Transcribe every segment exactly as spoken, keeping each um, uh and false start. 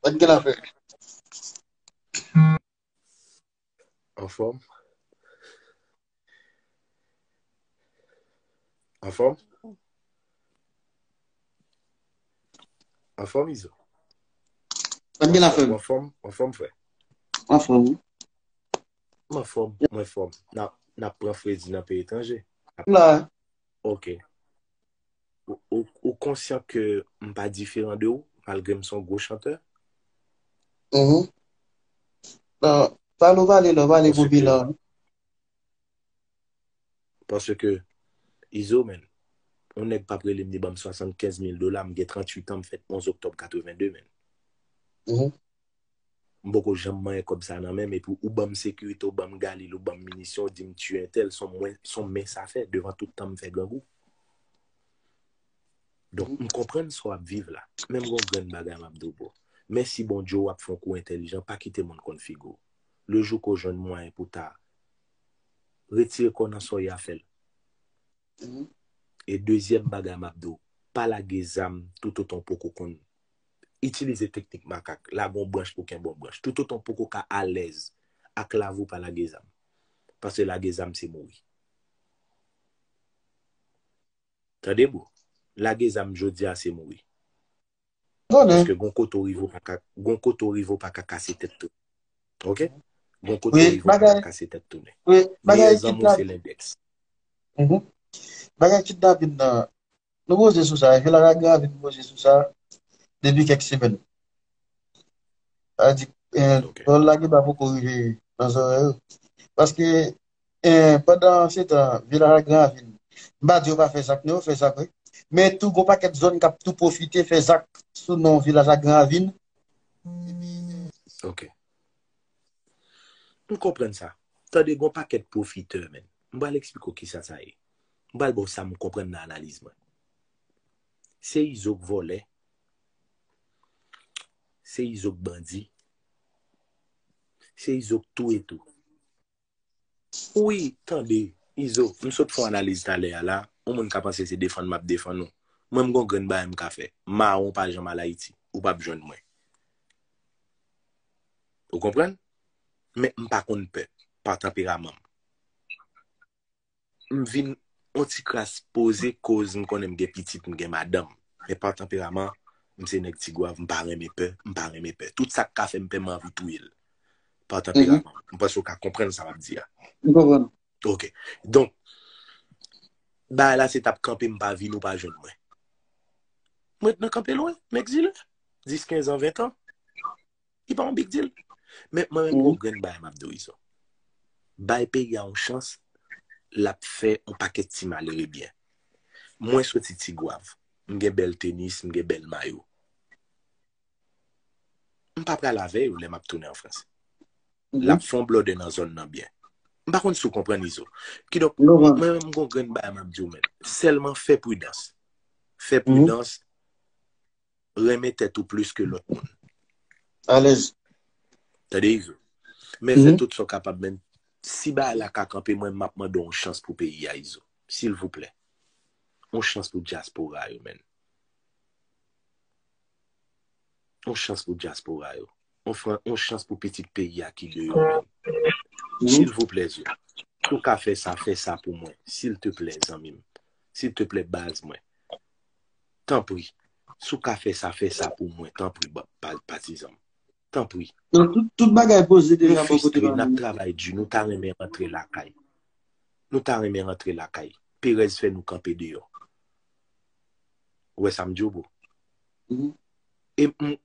Sa k gen la, frè? Anfòm? Anfòm? Anfòm, Izo? Sa k gen la, frè? Ou anfòm? Ou anfòm, frè? Anfòm, wi. Mwen anfòm, mwen anfòm. N ap, n ap pran fredi nan peyi etranje. M la. Ok. Ou, ou, ou konsyan ke m pa diferan de ou, malgre m se yon gwo chantè? Mhm. Non, pale ou pale la, ou pale pou bilan. Paske, Izo, menn, yon nèg p ap rele m, li ban m swasannkenz mil dola, m gen tranntuit an, m fèt onz oktòb katrevenndez, menn. Mhm. M poko janm manyen kòb sa nan men m, epi ou ban m sekirite, ou ban m galil, ou ban m minisyon, ou di m tiye entèl, se yon mwen, se yon men sa fè, devan tout tan m fè grangou. Donk, m konprann sa w ap viv la. Men m gon grenn bagay m ap di w, bro. Mèsi Bondye, w ap fè yon kou entèlijan, pa kite moun konn figi w. Le jou ke w jwenn mwayen pou ta retire kò w nan sa w ye a, fè l. Mhm. E dezyèm bagay m ap di w, pa lage zam toutotan w poko konn itilize teknik makak, lage yon branch pou kenbe yon branch. Toutotan w poko ka alèz ak lavi w, pa lage zam. Paske lage zam se mouri. Tande, bro. Lage zam jodi a se mouri. Konnen. Paske gon kote w rive w pa ka, gon kote w rive w pa ka kase tèt tou. Ok? Gon kote w rive w pa ka kase tèt tounen. Wi, bagay kidnapin. Meyè zanmi w se lendèks. Mhm. Bagay kidnapin nan, nou poze sou sa, Vilaj ak Granvin poze sou sa depi kèk semèn. Sa di, eh, ok, pawòl la genba poko rive nan zòrèy yo. Paske, eh, pandan se tan, Vilaj ak Granvin, m pa di yo pa fè zak, non, yo fè zak, wi. Men tou, gon pakèt zòn k ap tou pwofite fè zak sou non Vilaj ak Granvin. Ok. M konprann sa. Tande, gon pakèt pwofitè, menn. M pral eksplike w kisa sa ye. M pral ba w sa m konprann nan analiz mwen. Se Izo k vòlè. Se Izo k bandi. Se Izo k touye tou. Wi, tande, Izo, m sot fè yon analiz talè a la, yon moun ka panse se defann m ap defann ou. Mwen, m gon grenn bagay m ka fè. Mawon pa janm al Ayiti, ou p ap jwenn mwen. Ou konprann? Men m pa konn pè, pa tanperaman m. M vin yon ti kras poze koz m konnen m gen pitit, m gen madanm. Men pa tanperaman, m se nèg Tigwav, m pa renmen pè, m pa renmen pè. Tout sa k ka fè m pè, m anvi touye l. Pa tanperaman. M panse w ka konprann sa m ap di a. M konprann. Ok. Donk, bagay la se t ap kanpe, m pa vin, ou pa jwenn mwen. Mwen ret nan kanpe lwen, m egzile. Dis, kenz an, ven an. Li pa yon big deal. Men mwen menm, gon grenn bagay m ap di w, Izo. Bay peyi a yon chans, l ap fè yon pakèt ti malere byen. Mwen soti Tigwav. M gen bèl tenis, m gen bèl mayo. M pa pral avè yo lè m ap tounen an Frans. L ap fè yon blòdè nan zòn nan byen. M pa konn si w konprann, Izo. Kidonk, mwen menm, m gon grenn bagay m ap di w, menn. Sèlman fè pridans. Fè pridans. Renmen tèt ou plis ke lòt moun. Alèz. Tande, Izo. Men fè tout sa w kapab, men si bagay la ka kanpe, mwen, m ap mande w yon chans pou peyi a, Izo. Silvouplè. Yon chans pou dyaspora yo, menn. Yon chans pou dyaspora yo. Yon fran-, yon chans pou pitit peyi a ki deyò, menn. Silvouplè, Zo. Si w ka fè sa, fè sa pou mwen. Silteplè, zanmi m. Silteplè, baz mwen. Tanpri. Si w ka fè sa, fè sa pou mwen. Tanpri, ba-, pa-, patizan m. Tanpri. Non, tout, tout bagay poze deja bò kote pa nou. Nou fristre, n ap travay di, nou ta renmen rantre lakay. Nou ta renmen rantre lakay. Perèz fè nou kanpe deyò. Ou wè sa m di w, bro? E m,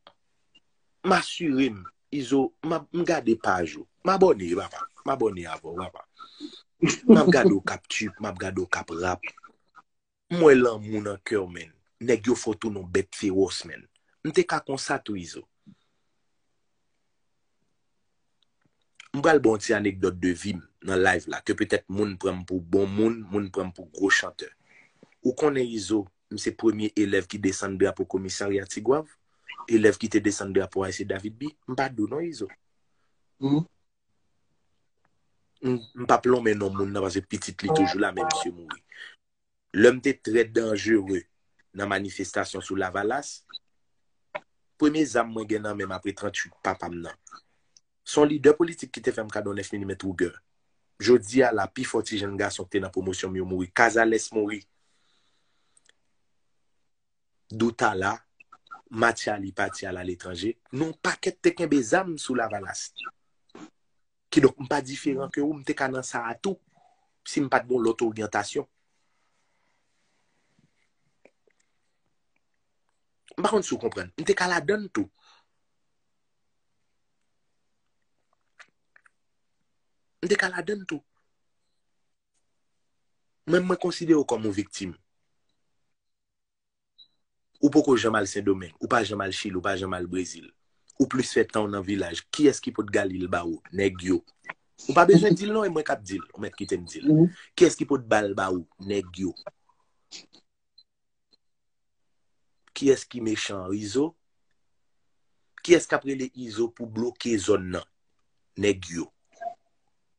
m asire m, Izo, m ap, m gade paj ou. M abòne, papa. M abòne avè w, papa. M ap gade w k ap trip, m ap gade w k ap rap. M wè lanmou nan kè w, menn. Nèg yo fè w tounen yon bèt fewòs, menn. M te ka konsa tou, Izo. M pral ba w yon ti anekdòt de vi m nan live la, ke petèt moun pran m pou bon moun, moun pran m pou gwo chantè. Ou konnen, Izo, m se premye elèv ki desann drapo komisarya Tigwav, elèv ki te desann drapo a se David B. M pa di w non, Izo. M, m p ap lonmen non moun nan, paske pitit li toujou la, men misye mouri. Lè m te trè danjere nan manifestasyon sou Lavalas, Premye zam mwen gen nan men m apre tranntuit papa m nan. Se yon lidè politik ki te fè m kado nèf milimèt Ruger. Jodi a la, pifò ti jenn gason ki te nan pwomosyon m yo mouri. Kazales mouri. Doutala, Mathiali pati al aletranje. Nou pakèt te kenbe zam sou Lavalas. Kidonk, m pa diferan ke ou, m te ka nan sa a tou, si m pa t gen yon lòt oryantasyon. M pa konn si w konprann. M te ka ladann tou. M te ka ladann tou. Mwen, mwen konsidere w kòm yon viktim. Ou poko janm al Sendomeng, ou pa janm al Chili, ou pa janm al Brezil. Ou plis fè tan w nan vilaj. Kiyès ki pot Galil ba ou? Nèg yo. Ou pa bezwen di l non, e mwen k ap di l. Ou mèt kite m di l. Kiyès ki pot bal ba ou? Nèg yo. Kiyès ki mechan? Izo? Kiyès k ap rele Izo pou bloke zòn nan? Nèg yo.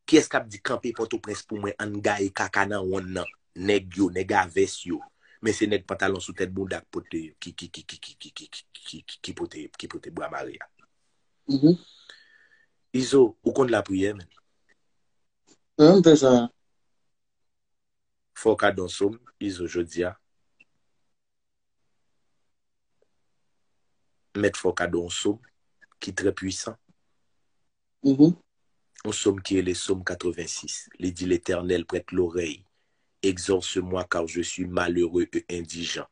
Kiyès k ap di kanpe Pòtoprens pou mwen, ann gaye kaka nan wonn nan? Nèg yo, nèg a vès yo. Men se nèg pantalon sou tèt bounda k pote, ki, ki, ki, ki, ki, ki, ki, ki, ki, ki pote, ki pote bwa mare a. Izo, ou konn lapriyè, men. Wi, m fè sa. Fò w ka don sòm, Izo, jodi a. Mèt fè w kado yon sòm ki trè pwisan. Yon sòm ki rele Sòm katrevensis. Li di, L'Éternel, prête l'oreille, exauce-moi, car je suis malheureux et indigent.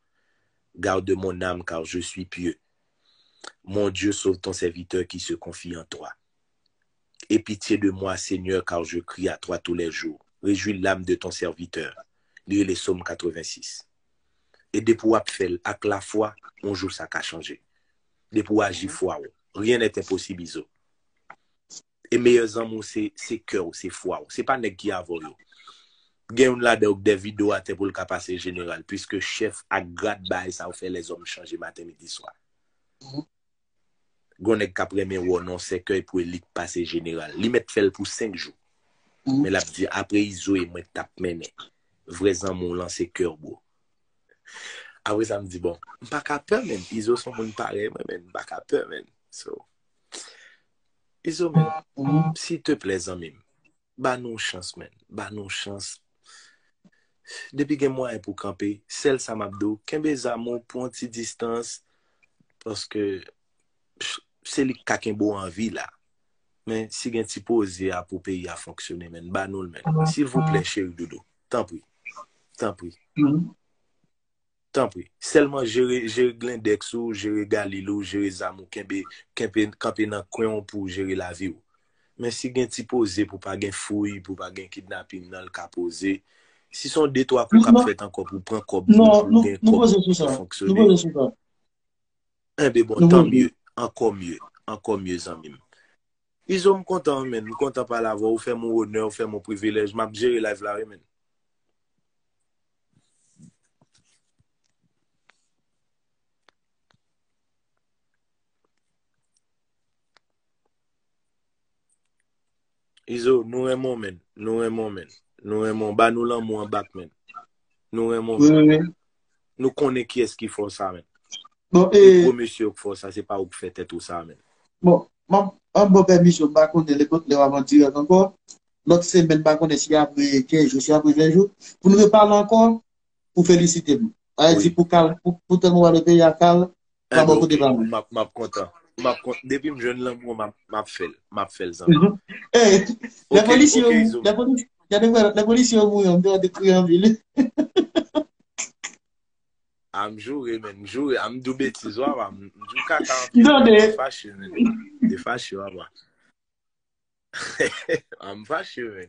Garde mon âme, car je suis pieux. Mon Dieu, sauve ton serviteur qui se confie en toi. Aie pitié de moi, Seigneur, car je crie à toi tous les jours. Réjouis l'âme de ton serviteur. Li rele Sòm katrevensis. E depi w ap fè l ak lafwa, yon jou sa ka chanje. Depi w aji fwa w, rien n'est impossible, Izo. E meyè zanmi w se, se kè w, se fwa w. Se pa nèg ki avè w yo. Gen youn ladan yo k dèyè rido atè pou l ka pase jeneral, piske chèf ak grad bagay sa yo fè lèzòm chanje maten, midi, swa. Gon nèg k ap renmen wè w nan sèkèy pou elit pase jeneral. Li mèt fè l pou senk jou. Men l ap di, apre Izo e mwen k t ap mennen. Vrè zanmi w lan se kè w, bro. Apre sa, m di, bon, m pa ka pè, men. Izo se yon moun parèy mwen, men. M pa ka pè, men. So, Izo, men, silteplè, zanmi m, ba nou chans, men. Ba nou chans. Depi gen mwayen pou kanpe, sèl sa m ap di w, kenbe zam ou, pran ti distans, paske se li k ka kenbe w an vi la. Men si gen ti poze a pou peyi a fonksyone, men, ba nou l, men. Silvouplè, cheri doudou. Tanpri. Tanpri. Tanpri. Sèlman jere, jere glendèks ou, jere galil ou, jere zam ou, kenbe, kenbe, kanpe nan kwen w pou w jere lavi w. Men si gen ti poze pou pa gen fouy, pou pa gen kidnapin nan, l ka poze. Si se yon de twa kou k ap fèt ankò pou pran kòb pou, pou gen kòb pou fonksyone. Enben bon, tan mye, ankò mye, ankò mye, zanmi m. Izo, m kontan, men, m kontan pale avè w, ou fè m yon onè, ou fè m yon privilèj, m ap jere live la, wi, men. Izo, nou renmen w, men. Nou renmen w, men. Nou renmen w. Ba nou lanmou an bak, men. Nou renmen w, men. Nou konnen kiyès ki fè w sa, men. Bon, e, gwo mesye yo k fè w sa, se pa ou k fè tèt ou sa, men. Bon, m ap, m ap ba w pèmisyon, m pa konnen lè, lè w ap an dirèk ankò. Lòt semèn, m pa konnen si apre kenz jou, si apre ven jou, pou nou repale ankò, pou felisite m. Sa vle di pou kal, pou, pou tèlman w ale peyi a kal, pa bò kote pa mwen. M ap, m ap kontan. M ap kontan. Depi m jwenn lanmou, m ap, m ap fè l. M ap fè l, zanmi. Ey, lè polisye yo, lè polisye, gade, lè polisye yo mouri, m te kriye anpil. A, m joure, men, m joure. A, m di w betiz, wa, wa. M di w kaka anpil, men. M te fache, men. M te fache, wa, wa. A, m fache, men.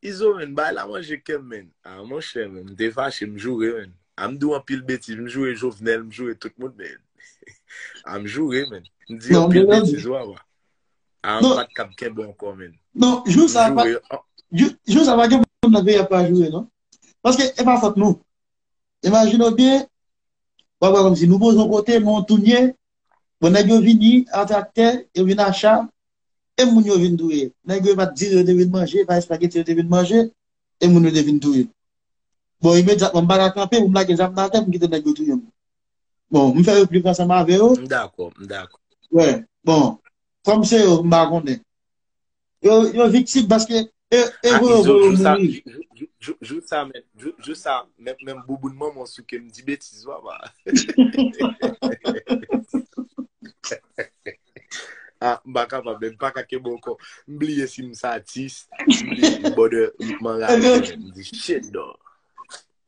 Izo, men, bay la manje kè m, men. A, monchè, men, m te fache, m joure, men. A, m di w anpil betiz, m joure Jovenel, m joure tout moun, men. A, m joure, men. M di anpil betiz, wa, wa. A, m pa t kab kenbe ankò, men. Non, jou sa pa, jou, jou sa pa gen moun nan peyi a pa joure, non. Paske e pa fòt nou. Imajine w byen, w ap wè kòmsi nou poze yon kote, nou yon tounye, bon, nèg yo vini a traktè, yo vin a cha, e moun yo vin touye. Nèg yo pa t dire yo te vin manje, pa espageti yo te vin manje, e moun yo te vin touye. Bon, imedyatman, m pa ka kanpe pou m lage zam nan atè pou m kite nèg yo touye m. Bon, m fè replik ansanm avè yo. M dakò, m dakò. Wè, bon, kòm se yo, m pa konnen. Yo, yo viktim paske e, e Ah, voye Izo, voye jou sa, mouri. Jou, jou, jou, jou sa, men, jou, jou sa, men, men bouboun manman souke m di betiz, papa. Ah, m pa kapab, men m pa ka kenbe ankò. M bliye si m satis, m bliye, bòdè, m anraje, m di shit, dog.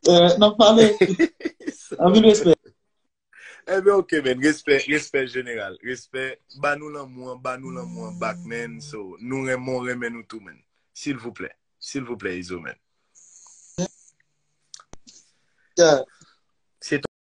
Euh, n ap pale. Anpil respè. Ebyen, ok, men, respè, respè jeneral, respè, ba nou lanmou an, ba nou lanmou an back, man, so, nou renmen, renmen nou tou, man, silvouplè, silvouplè, Izo, man. Yeah. Se